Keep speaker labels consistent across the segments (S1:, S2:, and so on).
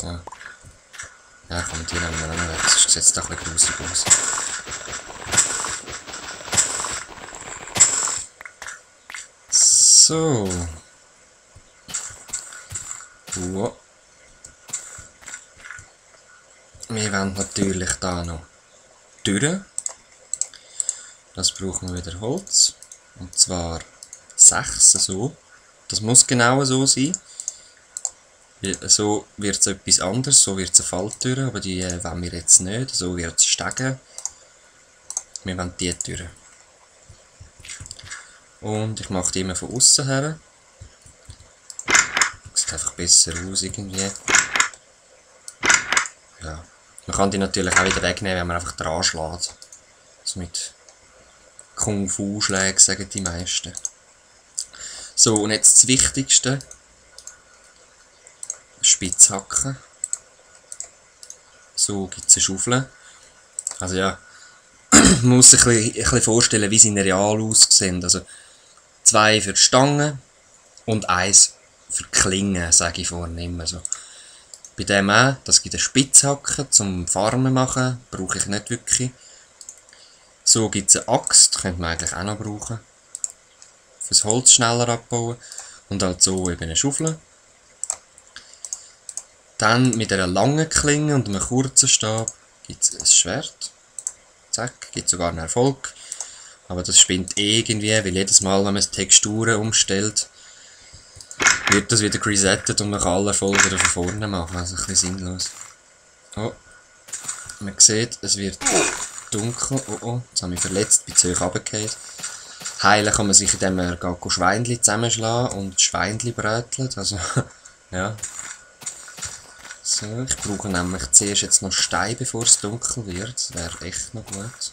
S1: Ja. Ja, komm, die nehmen wir auch noch weg, sonst sieht es doch ein bisschen grusig aus. So. Wow. Wir wollen natürlich da noch Türen. Das brauchen wir wieder Holz. Und zwar 6 so. Das muss genau so sein. So wird es etwas anderes, so wird es eine Falltür, aber die wollen wir jetzt nicht. So wird es Stegen. Wir wollen die Türen. Und ich mache die immer von außen her. Sieht einfach besser aus irgendwie. Ja. Man kann die natürlich auch wieder wegnehmen, wenn man einfach dran schlägt. Also mit Kung-Fu-Schlägen sagen die meisten. So, und jetzt das Wichtigste. Spitzhacken. So gibt es eine Schaufel. Also ja, man muss sich ein bisschen vorstellen, wie sie in real aussehen. Also 2 für die Stangen und 1 für die Klingen, sage ich vorhin immer so. Bei dem auch, das gibt eine Spitzhacke zum Farmen machen, brauche ich nicht wirklich. So gibt es eine Axt, könnte man eigentlich auch noch brauchen. Fürs Holz schneller abbauen. Und halt so eben eine Schaufel. Dann mit einer langen Klinge und einem kurzen Stab gibt es ein Schwert. Zack, gibt sogar einen Erfolg. Aber das spinnt irgendwie, weil jedes Mal, wenn man die Texturen umstellt, wird das wieder resettet und man kann alle Erfolge wieder von vorne machen. Also ein bisschen sinnlos. Oh, man sieht, es wird dunkel. Oh oh, jetzt habe ich mich verletzt, bin zu hoch runtergefallen. Heilen kann man sich, indem man Schweinchen zusammenschlagen und Schweinchen brötelt. Also, ja. So, ich brauche nämlich zuerst jetzt noch Stein, bevor es dunkel wird. Das wäre echt noch gut.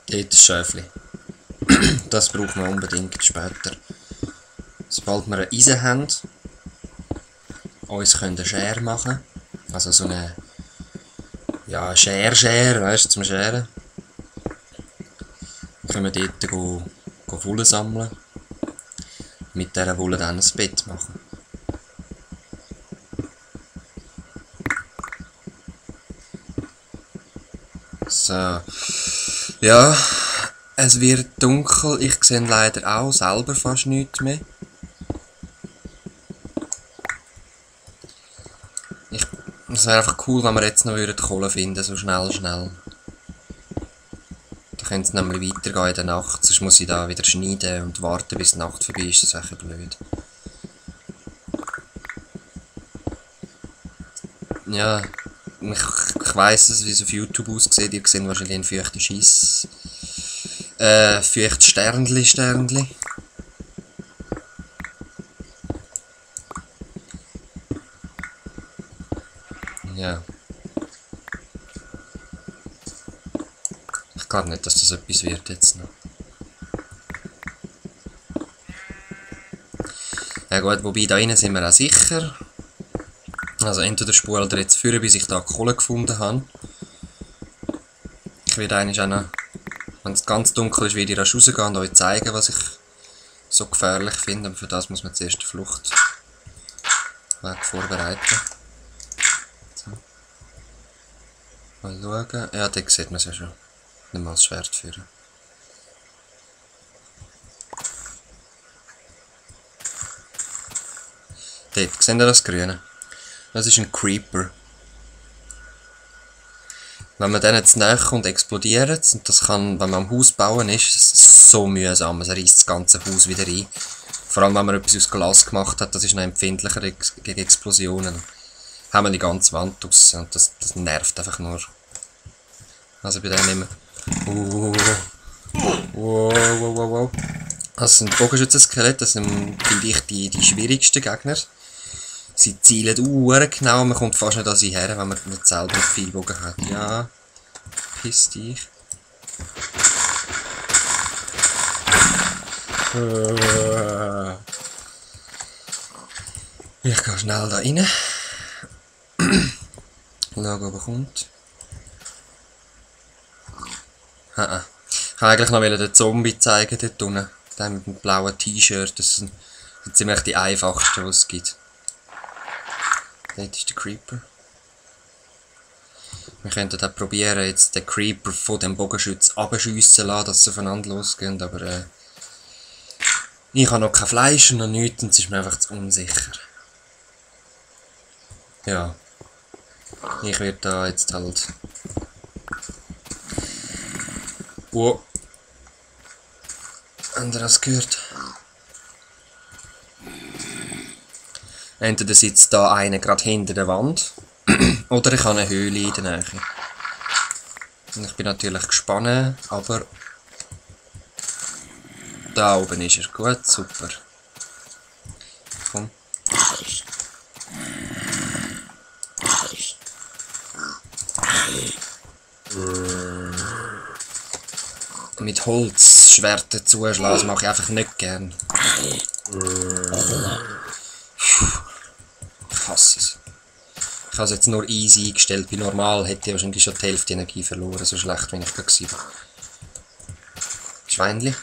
S1: Dort das Schäfli. Das braucht man unbedingt später. Sobald wir ein Eisen haben, uns eine Schere machen. Also so eine, ja, Schere, weißt du, zum Scheren. Dann können wir dort go Wolle sammeln. Mit dieser Wolle dann ein Bett machen. So. Ja, es wird dunkel. Ich sehe leider auch selber fast nichts mehr. Es wäre einfach cool, wenn wir jetzt noch Kohle finden, so schnell. Dann könnte es nämlich weitergehen in der Nacht, sonst muss ich da wieder schneiden und warten, bis die Nacht vorbei ist, das ist echt blöd. Ja, ich weiss, wie es auf YouTube aussieht, ihr seht wahrscheinlich einen feuchten Schiss. Feuchtes Sternli. Ja. Ich glaube nicht, dass das etwas wird jetzt noch. Ja gut, wobei da drinnen sind wir auch sicher. Also entweder spule oder jetzt führen, bis ich da Kohle gefunden habe. Ich werde eigentlich auch noch, wenn es ganz dunkel ist, wieder ich raus rausgehen und euch zeigen, was ich so gefährlich finde. Aber für das muss man zuerst den Fluchtweg vorbereiten. So. Mal schauen. Ja, dort sieht man es ja schon. Nicht mal das Schwert führen. Dort, seht ihr das Grüne? Das ist ein Creeper. Wenn man denen zu nahe kommt, explodiert es. Und das kann, wenn man am Haus bauen ist so mühsam. Es reißt das ganze Haus wieder ein. Vor allem, wenn man etwas aus Glas gemacht hat, das ist noch empfindlicher gegen Explosionen. Haben wir die ganze Wand aus und das nervt einfach nur. Also bei denen immer. Wow. Das sind Bogenschützen-Skelette, das sind, finde ich, die schwierigsten Gegner. Sie zielen genau, man kommt fast nicht an sie her, wenn man nicht selber viel Bogen hat. Ja, piss dich. Ich gehe schnell da rein. Schauen, ob er kommt. Ich wollte eigentlich noch den Zombie zeigen dort unten. Der mit dem blauen T-Shirt. Das sind ziemlich die einfachsten, die es gibt. Dort ist der Creeper. Wir könnten auch probieren, jetzt den Creeper von dem Bogenschütz abschiessen lassen, dass sie aufeinander losgehen, aber ich habe noch kein Fleisch und noch nichts und es ist mir einfach zu unsicher. Ja. Ich werde da jetzt halt... Oh. Habt ihr das gehört? Entweder sitzt da einer gerade hinter der Wand oder ich habe eine Höhle in der Nähe. Und ich bin natürlich gespannt, aber da oben ist er. Gut, super. Komm. Mit Holzschwertern zuschlagen mache ich einfach nicht gern. Ich hasse es. Ich habe es jetzt nur easy eingestellt. Bei normal hätte ich wahrscheinlich schon die Hälfte Energie verloren. So schlecht, wie ich da war. Schweinli.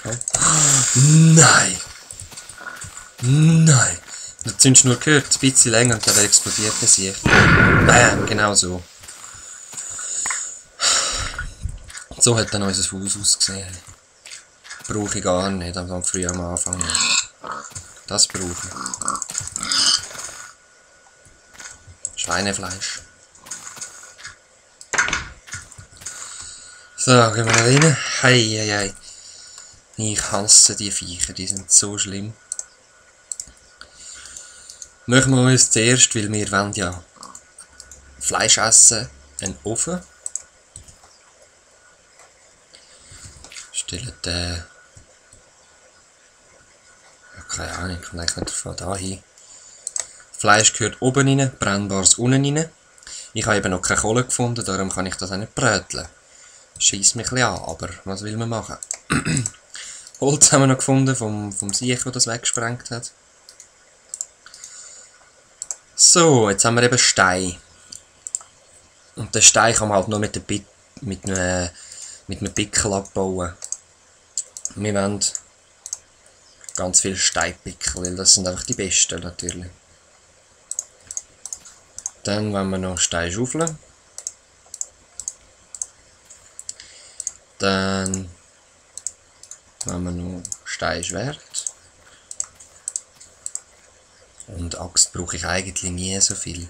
S1: Oh. Nein! Nein! Du zündest nur gehört, ein bisschen länger und dann explodiert es sich. Bam! Genau so. So hat dann unser Haus ausgesehen. Brauche ich gar nicht, aber früh am Anfang. Das brauche ich. Schweinefleisch. So, gehen wir noch rein. Hei. Ich hasse die Viecher, die sind so schlimm. Machen wir uns zuerst, weil wir wollen ja Fleisch essen, einen Ofen. Stellen den... Ja, keine Ahnung, ich komme eigentlich nicht von da hin. Fleisch gehört oben rein, brennbares unten rein. Ich habe eben noch keine Kohle gefunden, darum kann ich das auch nicht bräteln. Schießt mich ein bisschen an, aber was will man machen? Holz haben wir noch gefunden vom Siech, der das weggesprengt hat. So, jetzt haben wir eben Stein. Und den Stein kann man halt nur mit einem Pickel abbauen. Wir wollen ganz viele Steinpickel, weil das sind einfach die besten natürlich. Dann wollen wir noch Stein schaufeln. Dann wollen wir noch Steinschwert. Und Axt brauche ich eigentlich nie so viel.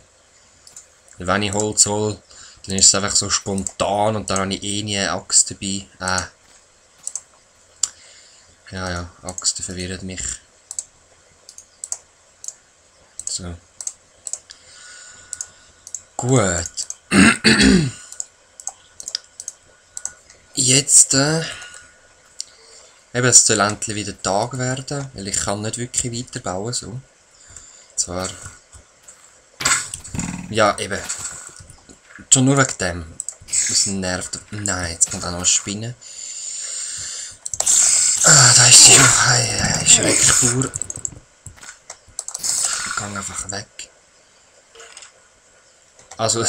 S1: Weil wenn ich Holz hole, dann ist es einfach so spontan und dann habe ich eh nie eine Axt dabei. Ja, Axt verwirrt mich. So. Gut. Jetzt, eben, es soll endlich wieder Tag werden, weil ich kann nicht wirklich weiterbauen, so. Zwar... Ja, eben. Schon nur wegen dem. Das nervt... Nein, jetzt kommt auch noch eine Spinne. Da ist sie schon. Hey, schrecklich pur. Ich gehe einfach weg. Also...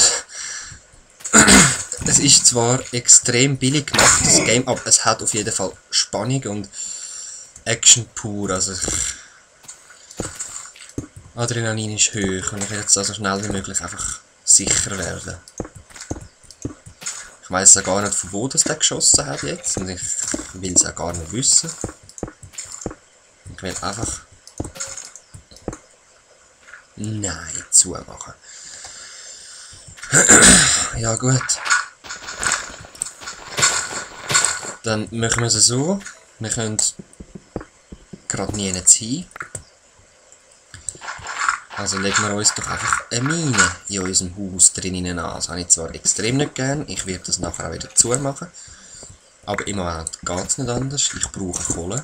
S1: Es ist zwar extrem billig gemacht, das Game, aber es hat auf jeden Fall Spannung und Action pur. Also Adrenalin ist hoch und ich will jetzt also schnell wie möglich einfach sicher werden. Ich weiss ja gar nicht, von wo das der geschossen hat jetzt und ich will es auch gar nicht wissen. Ich will einfach... Nein, zumachen. Ja gut. Dann machen wir es so. Wir können gerade nie hin. Also legen wir uns doch einfach eine Mine in unserem Haus drinnen an. Das habe ich zwar extrem nicht gern. Ich werde das nachher auch wieder zumachen. Aber im Moment geht es nicht anders. Ich brauche Kohle.